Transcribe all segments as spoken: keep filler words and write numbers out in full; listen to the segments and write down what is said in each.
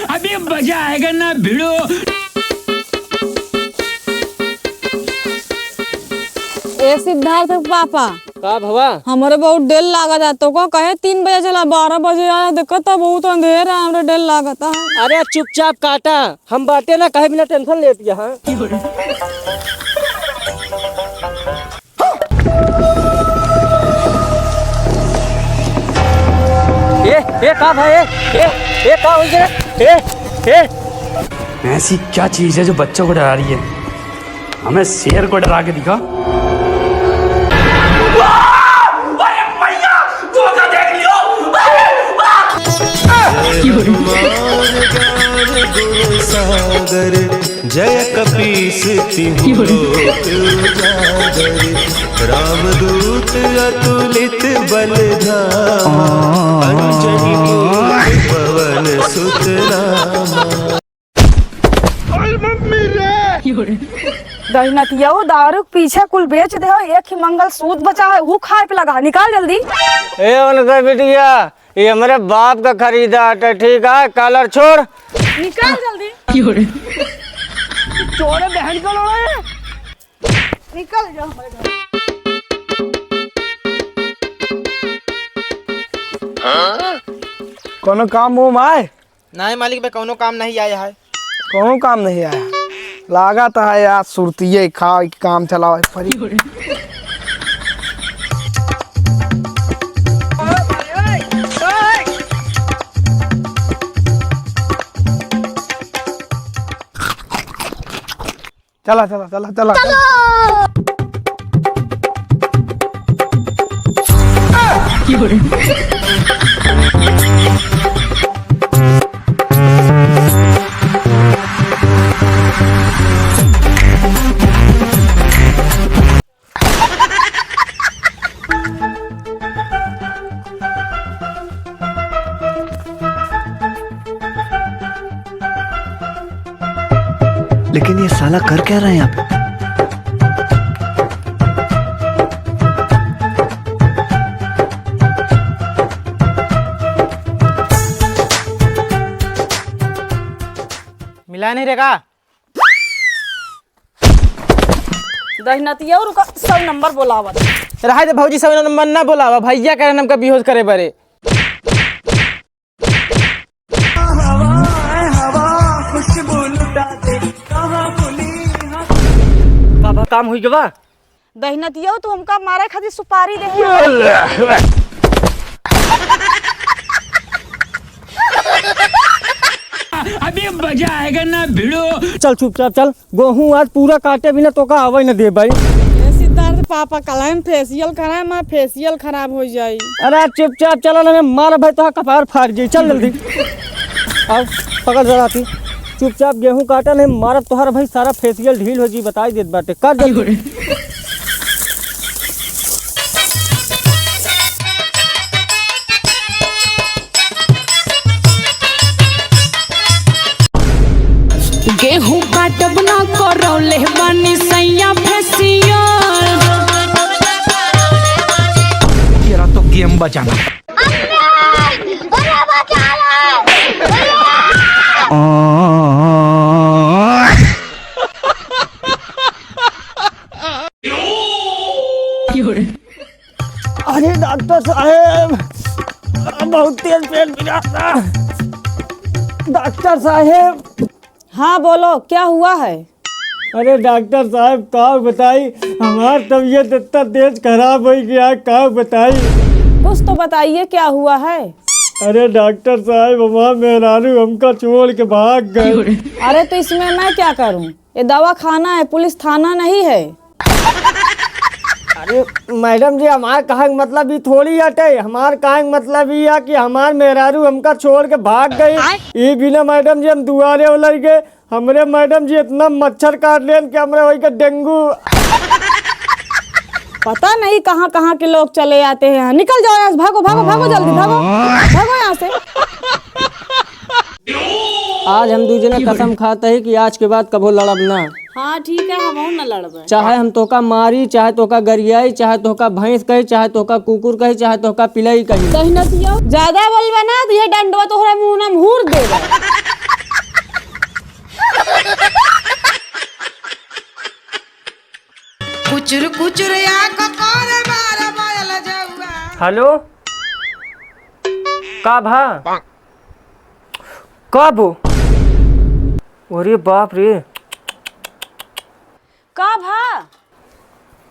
अभी मजा आएगा ना भिड़ो। ए सिद्धार्थ के पापा, का भवा? हमरे बहुत डेर लागत है। तोका कहे तीन बजे चला, बारह बजे आया, देखत है बहुत अंधेर है, हमरे डेर लागत है। अरे चुपचाप काटा, हम बाटे ना, कहे बिना टेंशन लेत यहाँ। ए, ए, का भाई? ए, ए, ए, का हो गया? ए, ए। ऐसी क्या चीज है जो बच्चों को डरा रही है? हमें शेर को डरा के दिखा। अरे भैया, धोखा देख लियो। अरे, अरे। सागर जय कपीस तिहुलोक उजागर, रामदूत अतुलित बल धामा, अंजनी पुत्र पवन सुत नामा। दहिनतिया दारू के पीछे कुल बेच दे हो, एक ही मंगलसूत्र बचा है, वो खाए पे लगा, निकाल जल्दी। ए उनका बिटिया, ये हमरे बाप का खरीदा है, ठीक है, कॉलर छोड़। निकाल जल्दी। चोरे बहन का लोड़ा है। निकल जाओ हमारे घर। कोनो काम वाम आए? नहीं मालिक, बे कौनो काम नहीं आया है। कौनो काम नहीं आया? लागत है आज सुरतिये खा के काम चलावे के पड़ी। चला, चला, चला, चला। लेकिन ये साला कर क्या रहा है यहाँ पे? मिला नहीं रेगा। दहिनतिया रुका, सौ नंबर बोलावत। रहा दे भौजी, सौ नंबर ना बोलावा, भैया कहे हमका बेहोश करे बरे। का बा, काम हुई गवा? दहिनतिया, तू हमका मारे खातिर सुपारी दे। अभी मजा आएगा ना भिड़ो। चल चुपचाप चल, गोहूँ आज पूरा काटे बिना तोका आवे न दे भाई। ए सिद्धार्थ पापा, कल हम फेशियल कराए, मार फेशियल खराब हो जाई। अरे चुपचाप चला ना, मैं मार भाई तोहार कपार फाट जाई। चल जल्दी। आओ, पकड़ जरा थी। चुपचाप गेहूँ काटा, नहीं मारब तोहार भाई, सारा फेशियल ढील हो जी, बताई देत बाटे। काट जल्दी। गेहूं काटब ना करौले बानी सैया फेशियल। तेरा तो गेम बजाना। अरे डॉक्टर साहेब, बहुत तेज पेट पिराता। डॉक्टर साहेब। हाँ, बोलो, क्या हुआ है? अरे डॉक्टर साहेब, का बताई, हमार तबीयत इतना तेज खराब होइ गया, का बताई। कुछ तो बताइए, क्या हुआ है? अरे डॉक्टर साहेब, हमार मेहरारू हमका छोड़ के भाग गए। अरे, तो इसमें मैं क्या करूं? ये दवाखाना है, पुलिस थाना नहीं है। अरे मैडम जी, हमार कहे के मतलब ई थोड़ी हटे। हमार कहे के मतलब ई है कि हमार मेहरारू हमका छोड़ के भाग गई। आय। ई बिना मैडम जी हम दुआरे उलर गए। हमरे मैडम जी इतना मच्छर काट लेन कि हमरे होई के डेंगू। पता नहीं कहाँ कहाँ के लोग चले आते हैं यहाँ। निकल जाओ यहाँ से, भागो, भागो, भागो, जल्दी भागो, भागो यहाँ से। आज हम दुइ जने कसम खात ही कि आज के बाद कबो लड़ब ना। हाँ, ठीक है, हमहू न लड़बे। चाहे हम तोहका मारी, चाहे तोहका गरियाई, चाहे तोहका भैंस कही, चाहे तोहका कुकुर कही, चाहे तोहका पिलई कही। सही नतिया, ज्यादा बोलबे ना, तो ये डंडवा तोहरा मुंह ना मुहूर देबे। कुचुर कुचुर आँख कर मार बायल जौआ। हेलो, का भा? कब? अरे बाप रे। का भा?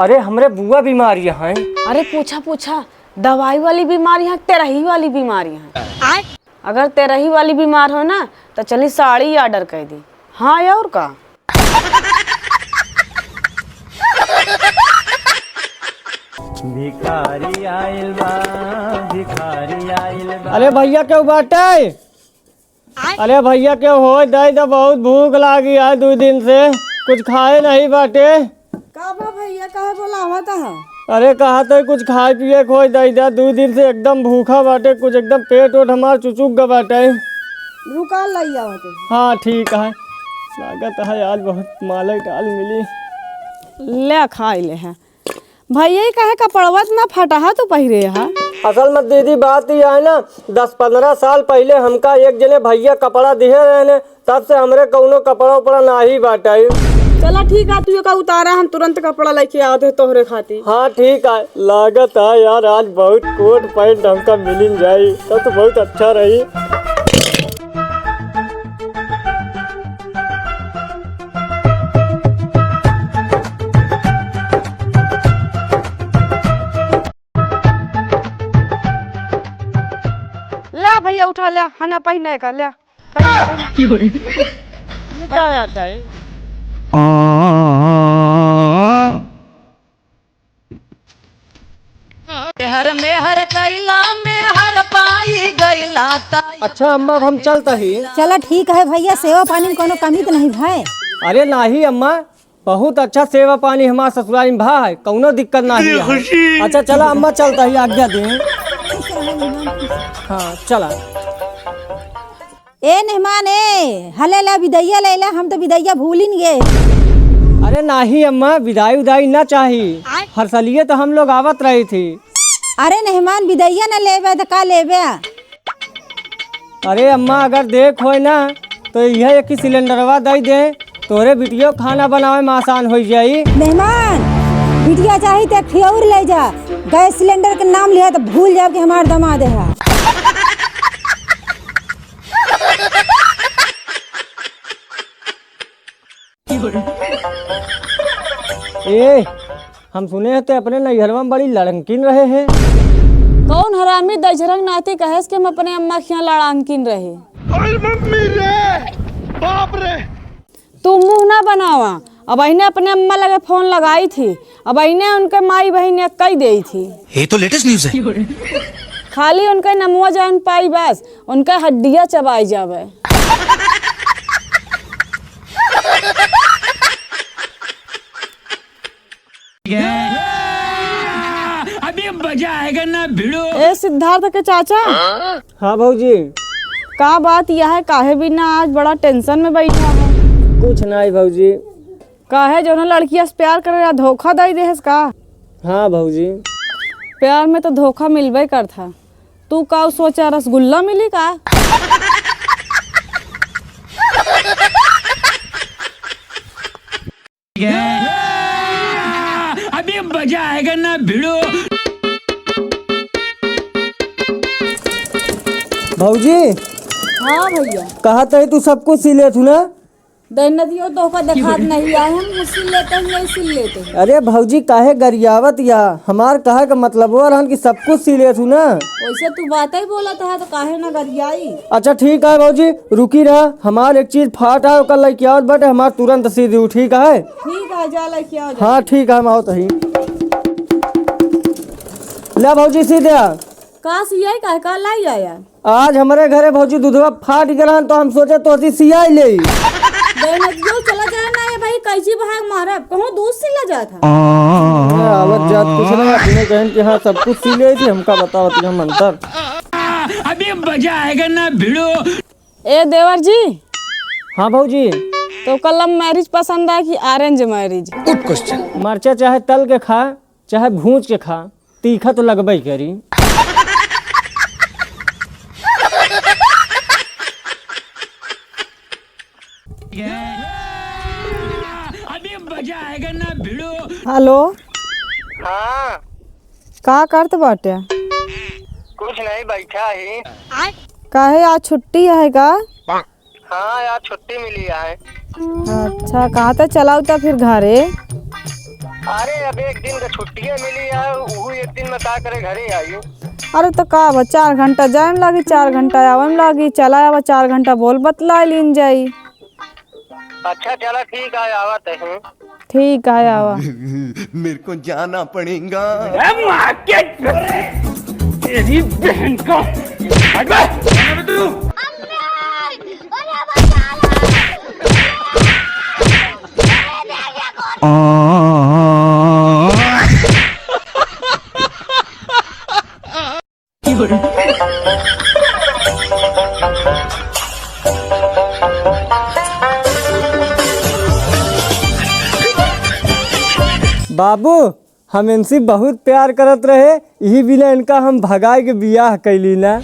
अरे, हमरे बुआ बीमार हैं। अरे, पूछा, पूछा, दवाई वाली बीमारी है, तेरही वाली बीमारी है? आय? अगर तेरही वाली बीमार हो ना, तो चली साड़ी order कर दी। हाँ, और का? भिखारी आइल बा, भिखारी आइल बा। अरे भैया, केहू बाटे? अरे भैया, केहू होइ दइ द, बहुत भूख लागी है, दुइ दिन से कुछ खाए नहीं बाटे। का बा भैया, काहे बोलावत ह? अरे, कहा तो कुछ खाए पिए के होइ दइ द, दुइ दिन से एकदम भूखा बाटे, कुछ एकदम पेट ओट हमार चुचुक ग बाटे। रुका, लइ आवत है। हाँ, ठीक है, लागत है आज बहुत माले डाल मिली। ले, खाइ ले है। भैया, ई काहे कपड़वा इतना फटहा तू पहिरे हा? असल में दीदी, बात ई है ना, दस पन्द्रह साल पहिले हमका एक जने भैया कपड़ा दिहे रहने, तब से हमरे कउनो कपड़ा उपड़ा नाही बाटे। चला ठीक है, तू एका उतारा, हम तुरंत कपड़ा लइके आवत है तोहरे खातिर। हाँ ठीक है, लागत है यार आज बहुत कोट पैंट हमका मिलिन जाई, तब तो बहुत अच्छा रही। ला भैया उठा, ला, हना पहिने का, ला। ये क्या आता है? मेहर मेहर कैला, मेहर पाई गैला ताई। अच्छा अम्मा, अब हम चलता ही। चला ठीक है भैया, सेवा पानी में कोनो कमी तो नहीं भाई? अरे नाही अम्मा, बहुत अच्छा सेवा पानी हमार ससुराल में भा है, कौनो दिक्कत नाही है। अच्छा चला अम्मा, चलता ही, आज्ञा दे। हाँ चला। ए मेहमान, ए, हले ला बिदैया ले ला, हम तो बिदैया भूलिन गे। अरे नाही अम्मा, बिदाई उदाई ना चाही, हर सलिए तो हम लोग आवत रही थी। अरे मेहमान, बिदैया ना लेबे तो का लेबे? अरे अम्मा, अगर देख होए ना तो यह एक ही सिलेंडरवा दई दे, तोरे बिटियो खाना बनावे में आसान हो जाई। मेहमान, बिटिया चाही तो एक ठे और ले जा, गैस सिलेंडर के नाम लिया तो भूल जाब कि हमार दामाद है। ए, हम सुने हैं ते अपने नैहरवा में बड़ी लड़ंकिन रहे हैं। कौन हरामी दजरंग नाती कहेस कि हम अपने अम्मा के यहाँ लड़ांकिन रहे? अरे मम्मी रे, बाप रे। तू मुंह ना बनावा, अबहिने अपने अम्मा लगे फोन लगाई थी, अबहिने उनके माई बहिन एक कई देई थी। ये तो लेटेस्ट न्यूज़ है। खाली उनके नमुआ जान पाई बस, उनका हड्डिया चबाई जावे। अभी मजा आएगा ना भिड़ो। ए सिद्धार्थ के चाचा। हाँ भौजी। का बात यह है, काहे बिना आज बड़ा टेंशन में बैठा है? कुछ नाही भौजी। काहे, जौन लड़किया से प्यार करे रहा, धोखा दे देहस का? हाँ भौजी। प्यार में तो धोखा मिलबे करता। तू का सोचा, रसगुल्ला मिली का? अभी मजा आएगा ना भिड़ो। भौजी। हाँ भैया। कहा तही तू सब कुछ सी लेत हूँ ना? दैनतियो तोहका देखात नहीं आए, हम सिल लेते हैं, नहीं सिल लेते हैं। अरे भौजी, काहे गरियावत या? हमार कहे का मतलबवा रहन कि सब कुछ सिल लेत हूँ ना। वैसे तू बात ही बोलत है तो काहे ना गरियाई? अच्छा ठीक है भौजी, रुकी रहा, हमार एक चीज फाट है, ओकर लइके आवत बाटे, हमार तुरंत सी दू, ठीक है? ठीक है, जा लइके आ जा। हाँ ठीक है, हम आवत ही। ले भौजी, सी दे। का सियाई का, का लाई आया? आज हमरे घरे भौजी दूधवा फाट गल हन, तो हम सोचे तोहसी सियाई लेई। बहन, जो चला जाए ना, ये भाई कैंची भाग मारब, कहूँ दूध सिला जात है। ए, आवत जात कुछ नहीं, अपने कहन कि हाँ, सब कुछ सी लेई थी, हमका बतावत हम अंतर। अभी मजा आएगा ना भिड़ो। ए देवर जी, हाँ भौजी। तोका love marriage पसंद आए कि arrange marriage? Good question। मरचा चाहे तल के खा, चाहे भूंज के खा, तीखा तो लगबे करी। अभी मजा आएगा ना भिड़ू। Hello। हाँ। का करत बाटे? कुछ नहीं, बैठा ही। काहे, आज छुट्टी है का? हाँ, आज छुट्टी मिली है। अच्छा, कहाँ तक चलाऊ त फिर घरे? अरे, अब एक दिन का छुट्टिए मिली है, उहू एक दिन में का करे घरे आई। अरे, तो का बा, चार घंटा जाए में लागी, चार घंटा आवे में लागी, चला आवा, चार घंटा बोल बतला लीन जाई। अच्छा, चला ठीक है, आवत है। ठीक है, आवा। मेरे को जाना पड़ेगा। अरे माँ के, तेरी बहन का। हट बे। बाबू, हम इनसे बहुत प्यार करत रहे, यही बिना इनका हम भगाए के बियाह कैली ना।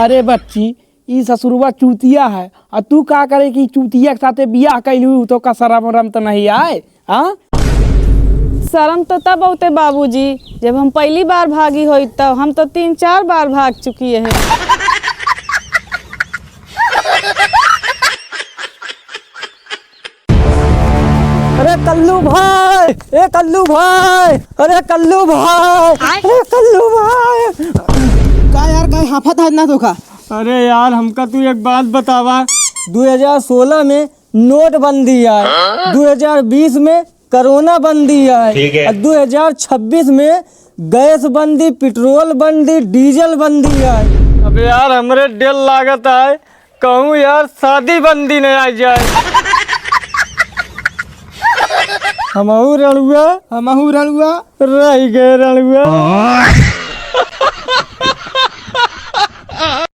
अरे बच्ची, ई ससुरवा चूतिया है, आ तू का करे कि चूतिया के साथे बियाह कैलू, तो का शरम वरम तो नहीं आए? हाँ? शरम तो तब होते बाबूजी, जब हम पहली बार भागी होई, तब हम तो तीन चार बार भाग चुकी है। अरे कल्लू भाई, ए कल्लू भाई, अरे कल्लू भाई, अरे कल्लू भाई। का यार, काहे हाफत है इतना धोखा? अरे यार, हमका तू एक बात बतावा, दो हज़ार सोलह में नोटबंदी आए, दो हज़ार बीस में कोरोना बंदी आए, ठीक है। और दो हज़ार छब्बीस में गैस बंदी, पेट्रोल बंदी, डीजल बंदी आए। अब यार, हमरे डर लागत आए, कहूँ यार, शादी बंदी न आ जाए। हमहू रड़ुआ, हमहू रड़ुआ, रह गए रड़ुआ।